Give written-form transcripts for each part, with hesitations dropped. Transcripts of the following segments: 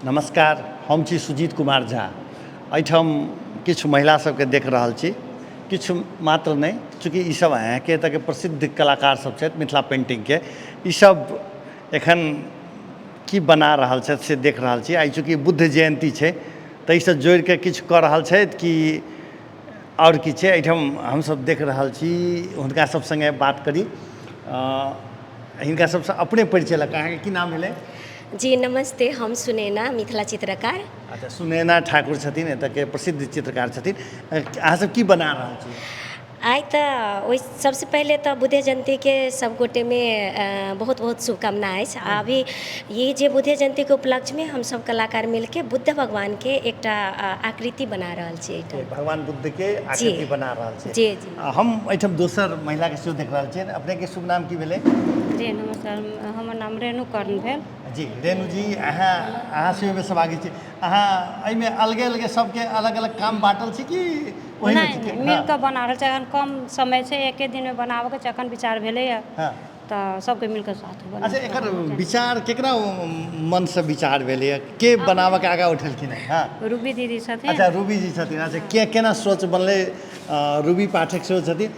नमस्कार, हम छी सुजीत कुमार झा। एहिठाम किछु महिला सबके देख रहल छी, किछु मात्र नहि, चूँकि ईसब अहाँके एतऽके प्रसिद्ध कलाकार सब छथि मिथिला पेन्टिंगके। ईसब एखन की बना रहल छथि से देख रहल छी। आइ चूँकि बुद्ध जयन्ती छै ताहिसँ जोड़िके किछु कऽ रहल छथि कि आओर किछु छै, एहिठाम हमसब देख रहल छी। हुनका सब सङ्गे बात करी, हिनका सबसँ अपने परिचय लऽ कऽ। अहाँके की नाम भेलै? जी नमस्ते, हम सुनैना, मिथिला चित्रकार। अच्छा, सुनैना ठाकुर छथिन, एतऽके प्रसिद्ध चित्रकार छथिन। अहाँ सब की बना रहल छी? आइ तऽ ओहि सबसँ पहिले तऽ बुद्ध जयन्तीके सब गोटेमे बहुत बहुत शुभकामना अछि। आ अभी ई जे बुद्ध जयन्तीके उपलक्ष्यमे हमसब कलाकार मिलके बुद्ध भगवानके एकटा आकृति बना रहल छी एहिठाम। भगवान बुद्धके आकृति बना रहल छी। जी जी। हम एहिठाम दोसर महिलाके सेहो देख रहल छियनि। अपनेके शुभ नाम की भेलै? जी नमस्कार, हमर नाम रेणु कर्ण भेल। जी रेणु जी, अहाँ अहाँ सेहो एहिमे सहभागी छी। अहाँ एहिमे अलगे अलगे सबके अलग अलग काम बाँटल छी कि ओहिमे? नहि नहि, मिल कऽ बना रहल छै। एखन कम समय छै, एके दिनमे बनाबऽके छै। एखन विचार भेलैए तऽ सबके मिल कऽ साथ बना। अच्छा, एकर विचार केकरा मनसँ विचार भेलैए? के बनाबऽके आगाँ उठेलखिन हँ? रूबी दीदी छथिन। अच्छा, रूबी जी छथिन। अच्छा, के केना सोच बनलै? रूबी पाठक सेहो छथिन।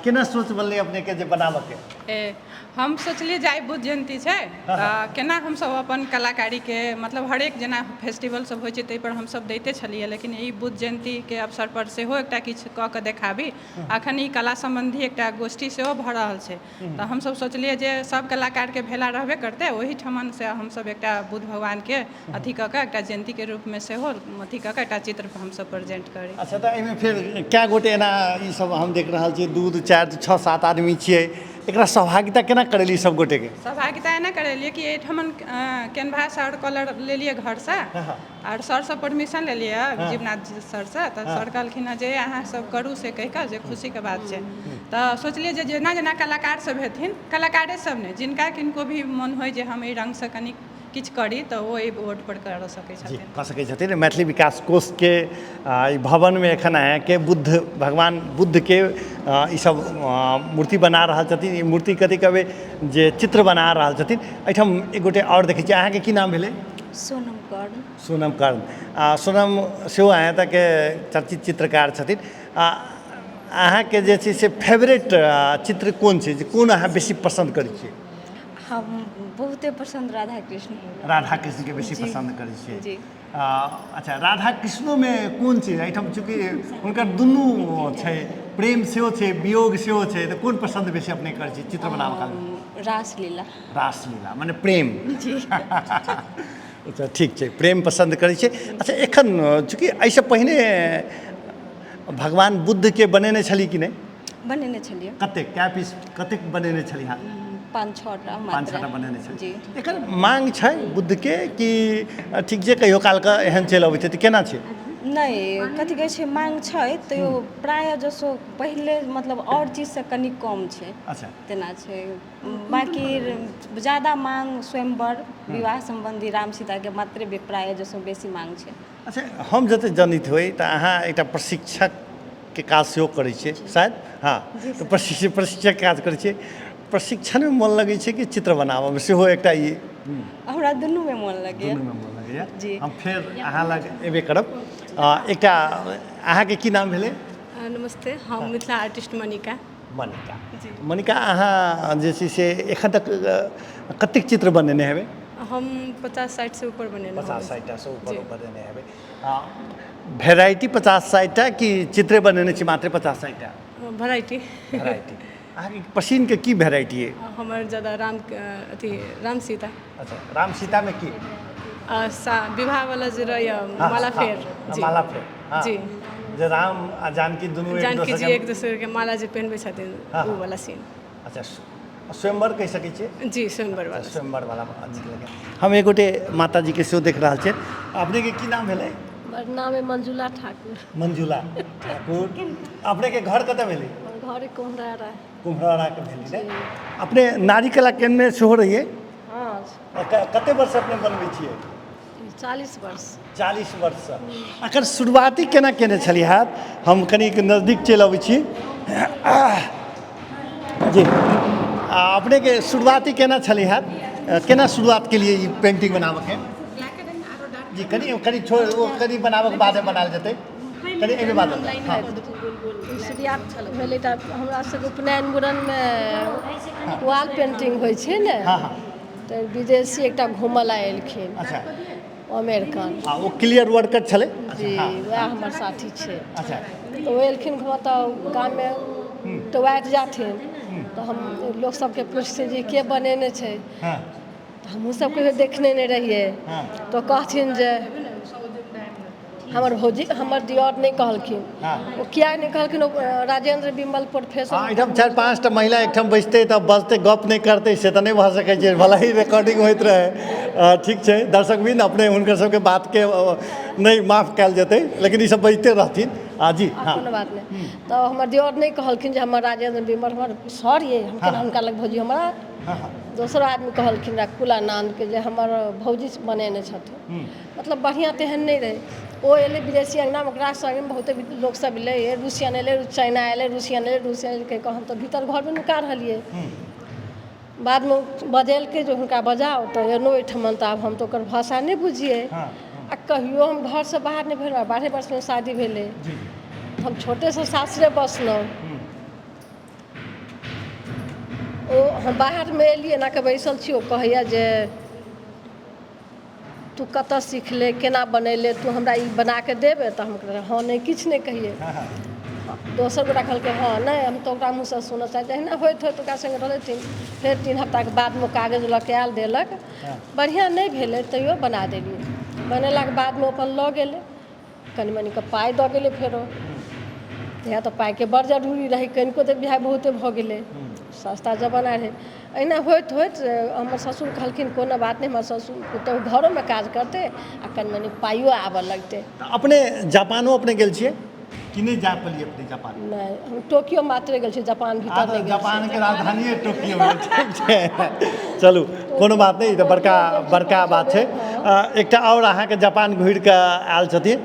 केना सोच बनलै अपनेके जे बनाबऽके? ए हम सोचलियै जे आइ बुद्ध जयन्ती छै तऽ केना हमसभ अपन कलाकारीके, मतलब हरेक जेना फेस्टिवल सब होइ छै ताहिपर हमसभ दैते छलियै, लेकिन ई बुद्ध जयन्तीके अवसरपर सेहो एकटा किछु कऽ कऽ देखाबी। अखन ई कला सम्बन्धी एकटा गोष्ठी सेहो भऽ रहल छै, तऽ हमसभ सोचलियै जे सभ कलाकारके भेला रहबे करतै, ओहिठमनसँ हमसभ एकटा बुद्ध भगवानके अथी कऽ कऽ एकटा जयन्तीके रूपमे सेहो अथी कऽ कऽ एकटा चित्र हमसभ प्रेजेंट करी। अच्छा, तऽ एहिमे फेर कए गोटे एना ई सब हम देख रहल छियै, 2 2 4 6 7 आदमी छियै, एकरा सहभागिता केना करेलियै सब गोटेके? सहभागिता एना करेलियै कि एहिठमन कैनवास आओर कलर लेलियै घरसँ आओर सरसँ परमिशन लेलियै, जीवनाथ जी सरसँ। तऽ सर कहलखिन हँ जे अहाँ सब करू से कहि कऽ जे खुशीके बात छै। तऽ सोचलियै जे जेना जेना कलाकार सब हेथिन, कलाकारे सब नहि, जिनका किनको भी मोन होइ जे हम एहि रङ्गसँ कनि किछु करी, तऽ ओ एहि बोर्डपर कऽ सकै छथिन, कऽ सकै छथिन। मैथिली विकास कोषके ई भवनमे एखन अहाँके बुद्ध भगवान बुद्धके ईसब मूर्ति बना रहल छथिन। ई मूर्ति कथी कहबै जे चित्र बना रहल छथिन। एहिठाम एक गोटे आओर देखै छी। अहाँके की नाम भेलै? सोनम कर्ण। सोनम कर्ण। आ सोनम सेहो अहाँ एतऽके चर्चित चित्रकार छथिन। आ अहाँके जे छै से फेवरेट चित्र कोन छै, जे कोन अहाँ बेसी पसन्द करै छियै? हम बहुते पसन्द राधा कृष्ण। राधा कृष्णके बेसी पसन्द करै छियै? जी। अच्छा, राधा कृष्णोमे कोन छै? एहिठाम चूँकि हुनकर दुनू छै, प्रेम सेहो छै, वियोग सेहो छै, तऽ कोन पसन्द बेसी अपने करै छियै चित्र बनाबऽ काल? रासलीला। रासलीला मने प्रेम? जी। अच्छा, ठीक छै, प्रेम पसन्द करै छियै। अच्छा, एखन चूँकि एहिसँ पहिने भगवान बुद्धके बनेने छली कि नहि? बनेने छलियै। कतेक, कए पीस, कतेक बनेने छलियै अहाँ? 5 6 टा। 5 6 टा बनेने छलियै? जी। एकर मांग छै बुद्धके कि ठीक छै, कहियो कालके एहन चलि अबै छै, तऽ केना छै? नहि, कथी कहै छै, मांग छै तैयो प्रायः जसो पहिले मतलब आओर चीजसँ कनि कम छै। तेना छै। बाँकी ज्यादा मांग स्वयंवर विवाह सम्बन्धी राम सीताके मात्रे प्रायः जसो बेसी मांग छै। अच्छा, हम जतेक जनैत होइ तऽ अहाँ एकटा प्रशिक्षकके काज सेहो करै छियै शायद? हँ, तऽ प्रशिक्षकके काज करै छियै। प्रशिक्षणमे मोन लगै छै कि चित्र बनाबऽमे सेहो एकटा ई? हमरा दुनूमे मोन लगैए। दुनूमे मोन लगैए। जी। हम फेर अहाँ लग एबे करब। एकटा अहाँके की नाम भेलै? नमस्ते, हम मिथिला आर्टिस्ट मणिका। मणिका। मणिका, अहाँ जे छै से एखन तक कतेक चित्र बनेने हेबै? हम 50 60सँ ऊपर बनेने। 50 60टासँ ऊपर बनेने हेबै। भेराइटी 50 60टा कि चित्रे बनेने छी मात्र 50 60टा? भेराइटी। भेराइटी। अहाँके पसिनके की भेराइटी अइ? हमर ज्यादा राम अथी राम सीता। अच्छा, राम सीतामे की? विवाहवला जे रहैए, माला फेर जी। माला फेर, हँ। जी। जे राम आ जानकी दुनू एक जानकी जी दोसरके एक दोसरके माला जे पहिनबै छथिन, ओ वाला सीन। अच्छा, स्वयंवर कहि सकै छियै? जी, स्वयंवर वाला। स्वयंवर वाला नीक लगैए। हम एक गोटे माताजीके सेहो देख रहल छियै। अपनेके की नाम भेलै? हमर नाम है मंजुला ठाकुर। मंजुला ठाकुर, अपनेके घर कतऽ भेलै? हमर घर कुम्हरारा। कुम्हराराके भेलै ने? अपने नारी कला केन्द्रमे सेहो रहियै? हँ। कते वर्ष अपने बनबै छियै? 40 वर्ष। 40 वर्षसँ। एकर शुरुआती केना केने छलियै हैत? हम कनिक नजदीक चलि अबै छी जी। आ अपनेके शुरुआती केना छलै हैत? केना शुरुआत केलियै ई पेंटिंग बनाबऽके? जी कनि कनि छोड़ ओ कनि बनाबऽके बादे बनायल जेतै कनि एहिमे बात हँ। शुरुआत भेलै तऽ हमरा सबके उपनयन मुड़नमे वॉल पेंटिंग होइ छै ने हँ हँ तऽ विदेशी एकटा घूमऽ लए एलखिन अच्छा अमेरिकन आ ओ क्लियर वर्ड कट छलै जी वएह हमर साथी छै अच्छा तऽ ओ एलखिन घूमऽ तऽ गाममे तऽ आबि जाथिन तऽ हम लोक सबके पुछथिन जे के बनेने छै हँ तऽ हमहूँ सब कहियो देखने नहि रहियै हँ तऽ कहथिन जे हमर भौजी हमर दिअर नहि कहलखिन हँ। ओ किया नहि कहलखिन ओ राजेंद्र बिमल प्रोफेसर हँ एहिठाम चारि पाँचटा महिला एकठाम बैसतै तऽ बजतै गप नहि करतै से तऽ नहि भऽ सकै छै भले ही रिकॉर्डिंग होइत रहै ठीक छै दर्शकवृन्द अपने हुनकर सबके बातके नहि माफ कयल जेतै लेकिन ई सब बजिते रहथिन आ जी हँ कोनो बात नहि तऽ हमर दिअर नहि कहलखिन जे हमर राजेंद्र बिमल हमर सर ये हम केना हुनका लग भौजी हमरा दोसरो आदमी कहलखिन रहए कुलानन्दके जे हमर भौजी बनेने छथिन मतलब बढ़िआँ तेहन नहि रहै ओ एलै विदेशी अङ्गनामे ओकरा सङ्गे बहुते लोकसभ एलै रूसियन एलै चाइना एलै रूसियन एलै रूसियन एलै कहि कऽ हम तऽ भीतर घरमे नुका रहलियै बादमे बजेलकै जे हुनका बजाउ तऽ एलहुँ ओहिठमन तऽ आब हम तऽ ओकर भाषा नहि बुझियै आ कहियो हम घरसँ बाहर नहि भेलहुँ 12 वर्षमे शादी भेलै हम छोटेसँ सासुरे बसलहुँ ओ हम बाहरमे एलियै एना कऽ बैसल छी ओ कहैए जे तू कतऽ सिखले केना बनेले तू हमरा ई बनाके देबे तऽ हम कहलियै हँ नहि किछु नहि कहियै दोसर गोटा कहलकै हँ नहि हम तऽ ओकरा मुँहसँ सुनऽ चाहै छी अहिना होइत होइत ओकरा सङ्गे रहलै फेर 3 हफ्ताके बादमे ओ कागज लऽ कऽ आयल देलक बढ़िआँ नहि भेलै तैयो बना देलियै बनेलाके बादमे ओ अपन लऽ गेलै कनि मनिके पाइ दऽ गेलै फेरो तहिया तऽ पाइके बड़ जरूरी रहै कनिको तऽ बियाह बहुते भऽ गेलै सस्ता जमाना रहै एहिना होइत होइत हमर ससुर कहलखिन कोनो बात नहि हमर ससुर पुतहु घरोमे काज करतै आ कनि मनि पाइयो आबऽ लगतै तऽ अपने जापानो अपने गेल छियै कि नहि जा पेलियै अपने जापान नहि हम टोक्यो मात्रे गेल छी जापान भीतर नहि गेल छी जापानके राजधानिए टोक्यो भेल ठीक छै चलू कोनो बात नहि ई तऽ बड़का बड़का बात छै एकटा आओर अहाँके जापान घुरि कऽ आयल छथिन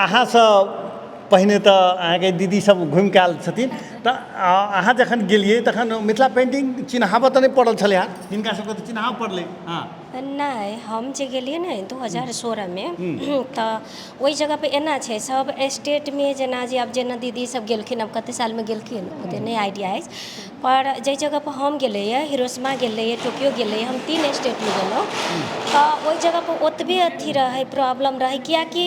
अहाँसँ पहिने तऽ अहाँके दीदी सब घुमि कऽ आयल छथिन तऽ अहाँ जखन गेलियै तखन मिथिला पेन्टिंग चिन्हाबऽ तऽ नहि पड़ल छलै हँ हिनका सबके तऽ चिन्हाबऽ पड़लै हँ नहि हम जे गेलियै ने 2016मे तऽ ओहि जगहपर एना छै सब स्टेटमे जेना जे आब जेना दीदी सब गेलखिन आब कते सालमे गेलखिन ओते नहि आइडिया अछि पर जाहि जगहपर हम गेलियै हिरोशिमा गेल रहियै टोक्यो गेल रहियै हम 3 स्टेटमे गेलहुँ तऽ ओहि जगहपर ओतबे अथी रहै प्रॉब्लम रहै किएकि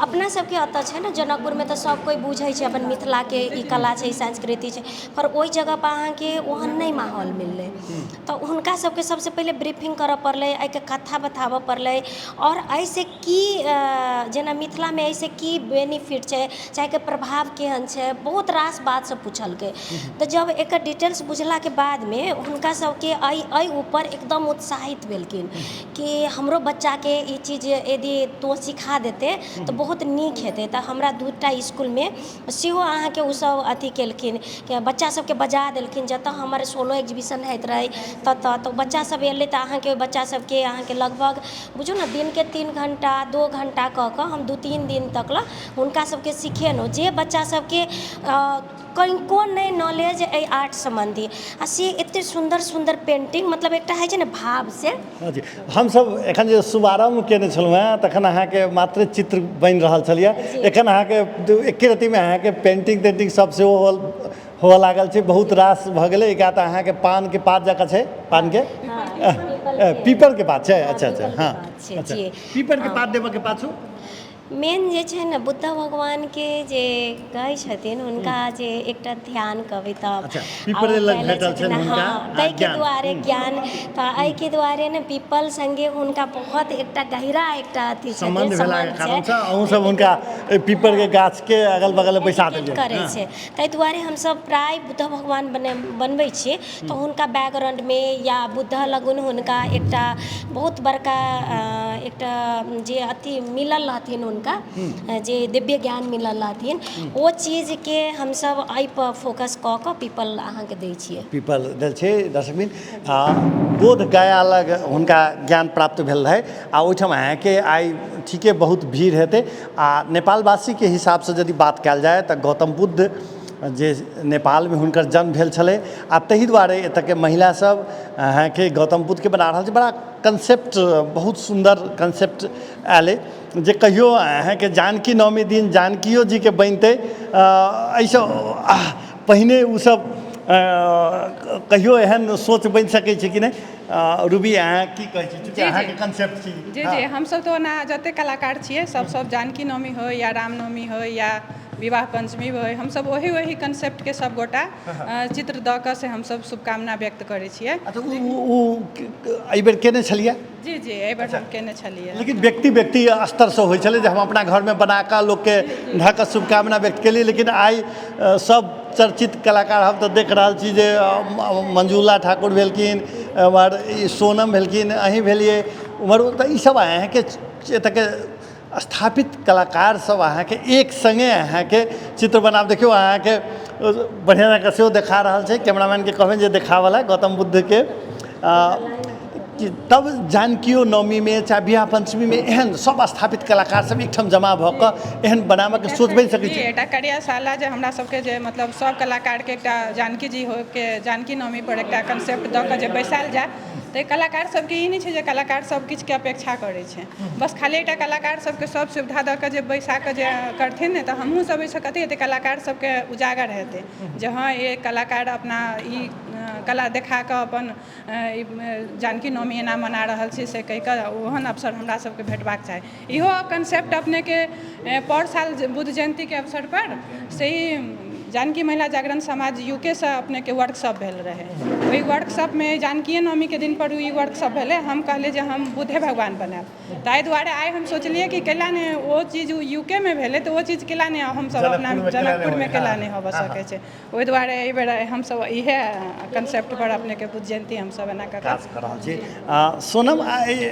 अपना सबके एतऽ छै ने जनकपुरमे तऽ सब कोइ बुझै छै अपन मिथिलाके ई कला छै ई संस्कृति छै पर ओहि जगहपर अहाँके ओहन नहि माहौल मिललै तऽ हुनका सबके सबसँ पहिले ब्रीफिंग करऽ पड़लै एहिके कथा बताबऽ पड़लै आओर एहिसँ की जेना मिथिलामे एहिसँ की बेनिफिट छै चाहे एकर प्रभाव केहन छै बहुत रास बात सब पुछलकै तऽ जब एकर डिटेल्स बुझलाके बादमे हुनका सबके एहि एहि ऊपर एकदम उत्साहित भेलखिन कि हमरो बच्चाके ई चीज यदि तोँ सिखा देतै तऽ बहुत नीक हेतै तऽ हमरा 2टा इसकुलमे सेहो अहाँके ओसभ अथी केलखिन कि बच्चा सबके बजा देलखिन जतऽ हमर सोलो एग्जीबिशन होइत रहै ततऽ तऽ बच्चा सब एलै तऽ अहाँके बच्चा सबके अहाँके लगभग बुझु ने दिनके 3 घण्टा 2 घण्टा कऽ कऽ हम 2-3 दिन तक लए हुनका सबके सिखेलहुँ जे बच्चा सबके कनिको नहि नॉलेज एहि आर्ट सम्बन्धी आओर से एते सुन्दर सुन्दर पेन्टिंग मतलब एकटा होइ छै ने भावसँ जी हमसभ एखन जे शुभारम्भ कयने छलहुँ हेँ तखन अहाँके मात्र चित्र बनि रहल छल एखन अहाँके एके रत्तीमे अहाँके पेन्टिंग तेन्टिंग सब सेहो हुअ लागल छै बहुत रास भऽ गेलै एक तऽ अहाँके पानके पात जकाँ छै पानके पीपरके पात छै अच्छा अच्छा हँ अच्छा पीपरके पात देबऽके पाछू मेन जे छै ने बुद्ध भगवानके जे कहै छथिन हुनका जे एकटा ध्यान कहबै तऽ अच्छा पीपरे लग भेटल छनि हुनका हँ ताहिके दुआरे ज्ञान तऽ एहिके दुआरे ने पीपल सङ्गे हुनका बहुत एकटा गहिरा एकटा अथी छथिन सम्बन्ध भेलाके सम्बन्ध कारणसँ छै अहूँ सब हुनका एहि पीपरके गाछके अगल बगल बैसा देलियनि करै छै ताहि दुआरे हमसब प्राय बुद्ध भगवान बनबै छियै तऽ हुनका बैकग्राउण्डमे या बुद्ध लगन हुनका एकटा बहुत बड़का एकटा जे अथी मिलल रहथिन हुनका जे दिव्य ज्ञान मिलल रहथिन ओ चीजके हमसब एहिपर फोकस कऽ कऽ पीपल अहाँके दै छियै पीपल देल छै दर्शकवृन्द आ बोध गया लग हुनका ज्ञान प्राप्त भेल रहै आ ओहिठाम अहाँके आइ ठीके बहुत भीड़ हेतै आ नेपालवासीके हिसाबसँ यदि बात कयल जाय तऽ गौतम बुद्ध जे नेपालमे हुनकर जन्म भेल छलै आ ताहि दुआरे एतयके महिलासभ अहाँके गौतम बुद्धके बना रहल छै। बड़ा कंसेप्ट, बहुत सुन्दर कंसेप्ट आयल अइ जे कहियो अहाँके जानकी नवमी दिन जानकियो जीके बनितै। एहिसँ पहिने ओसभ कहियो एहन सोच बनि सकै छै कि नहि? रूबी, अहाँ की कहै छी, चूँकि अहाँके कंसेप्ट छी? जी, हमसभ तऽ ओना जतेक कलाकार छियै सब, सब जानकी नवमी होइ या रामनवमी होइ या विवाह पञ्चमी होइ, हमसभ ओही ओही कंसेप्टके सभ गोटा चित्र दऽ कऽ से हमसभ शुभकामना व्यक्त करै छियै। अच्छा, ओ एहिबेर केने छलियै? जी, एहिबेर हम केने छलियै। लेकिन व्यक्ति व्यक्ति स्तरसँ होइ छलै जे हम अपना घरमे बना कऽ लोकके धऽ कऽ शुभकामना व्यक्त केलियै, लेकिन आइ सब चर्चित कलाकार हम तऽ देख रहल छी जे मंजुला ठाकुर भेलखिन, एम्हर ई सोनम भेलखिन, अहीँ भेलियै, उम्हर तऽ ईसभ अहाँके एतऽके स्थापित कलाकार सब अहाँके एक सङ्गे अहाँके चित्र बनाब। देखियौ, अहाँके बढ़िआँ जकाँ सेहो देखा रहल छै। कैमरामैनके कहबनि जे देखाबऽ लए गौतम बुद्धके कि तब जानकियो नवमीमे चाहे विवाह पञ्चमीमे एहन सब स्थापित कलाकार सब एकठाम जमा भऽ कऽ एहन बनाबऽके सोच बनि सकै छै। एकटा कार्यशाला जे हमरा सबके जे मतलब सब कलाकारके एकटा जानकी जी होके जानकी नवमी पर एकटा कंसेप्ट दऽ कऽ जे बैसायल जाय, तऽ कलाकार सबके ई नहि छै जे कलाकार सब किछुके अपेक्षा करै छै। बस खाली एकटा कलाकार सबके सब सुविधा दऽ कऽ जे बैसा कऽ जे करथिन ने, तऽ हमहूँ सब एहिसँ कथी हेतै, कलाकार सबके उजागर हेतै जे हँ, ई कलाकार अपना ई कला देखा कऽ अपन जानकी नवमी एना मना रहल छै से कहि कऽ ओहन अवसर हमरा सबके भेटबाक चाही। इहो कंसेप्ट अपनेके पर साल बुद्ध जयन्तीके अवसर पर से ही जानकी महिला जागरण समाज यूकेसँ अपनेके वर्कशॉप भेल रहै। ओहि वर्कशॉपमे जानकीए नवमीके दिन पर ई वर्कशॉप भेलै। हम कहलियै जे हम बुद्धे भगवान बनायब। ताहि दुआरे आइ हम सोचलियै कि कैला नहि ओ चीज यूकेमे भेलै, तऽ ओ चीज कैला नहि हमसब अपना जनकपुरमे कैला नहि होबऽ सकै छै? ओहि दुआरे एहि बेर हमसब इएह कंसेप्ट पर अपनेके बुद्ध जयन्ती हमसब एना कऽ काज कऽ रहल छी। सोनम,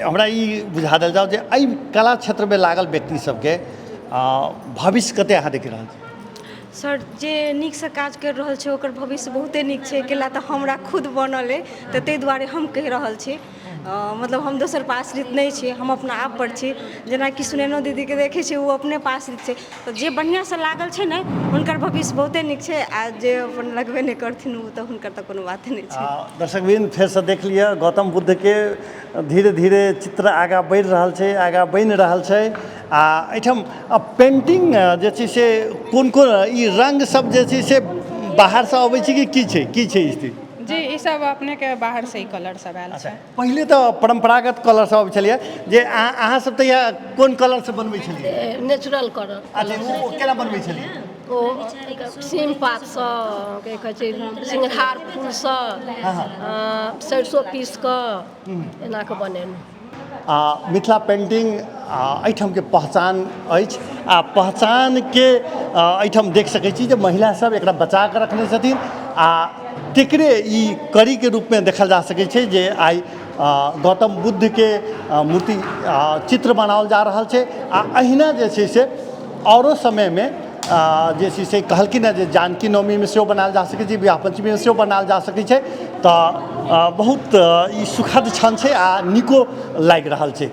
हमरा ई बुझा देल जाउ जे एहि कला क्षेत्रमे लागल व्यक्ति सबके भविष्य कते अहाँ देख रहल छी? सर, जे नीकसँ काज करि रहल छै, ओकर भविष्य बहुते नीक छै। कैला तऽ हमरा खुद बनल अइ, तऽ ताहि दुआरे हम कहि रहल छी। मतलब हम दोसरपर आश्रित नहि छी, हम अपना आपपर छी। जेनाकि सुनैनो दीदीके देखै छियै, ओ अपनेपर आश्रित छै। तऽ जे बढ़िआँसँ लागल छै ने, हुनकर भविष्य बहुते नीक छै आ जे अपन लगबे नहि करथिन, ओ तऽ हुनकर तऽ कोनो बाते नहि छै। दर्शकवृन्द, फेरसँ देख लिअ, गौतम बुद्धके धीरे धीरे चित्र आगाँ बढ़ि रहल छै, आगाँ बनि रहल छै। आ एहिठाम पेन्टिंग जे छै से कोन कोन ई रङ्ग सब जे छै से बाहरसँ अबै छै कि की छै, की छै स्थिति? जी, ई सब अपनेके बाहरसँ ई कलर सब आयल छै। पहिले तऽ परम्परागत कलर सब अबै छलैए जे अहाँ सब तऽ इएह कोन कलर से बनबै छलियै? Natural colour. अच्छा, ओ केना बनबै छलियै? ओ सीम पातसँ, की कहै छै, सिंघार फूलसँ, सरिसो पीस कऽ एना कऽ बनेलहुँ। आ मिथिला पेन्टिंग एहिठामके पहचान अछि आ पहचानके एहिठाम देख सकै छी जे महिला सब एकरा बचा कऽ रखने छथिन आ तेकरे ई कड़ीके रूपमे देखल जा सकै छै जे आइ गौतम बुद्धके मूर्ति चित्र बनाओल जा रहल छै। आ अहिना जे छै से आओरो समयमे जे छै से कहलखिन हेँ जे जानकी नवमीमे सेहो बनायल जा सकै छै, विवाह पञ्चमीमे सेहो बनायल जा सकै छै। तऽ बहुत ई सुखद क्षण छै आ नीको लागि रहल छै।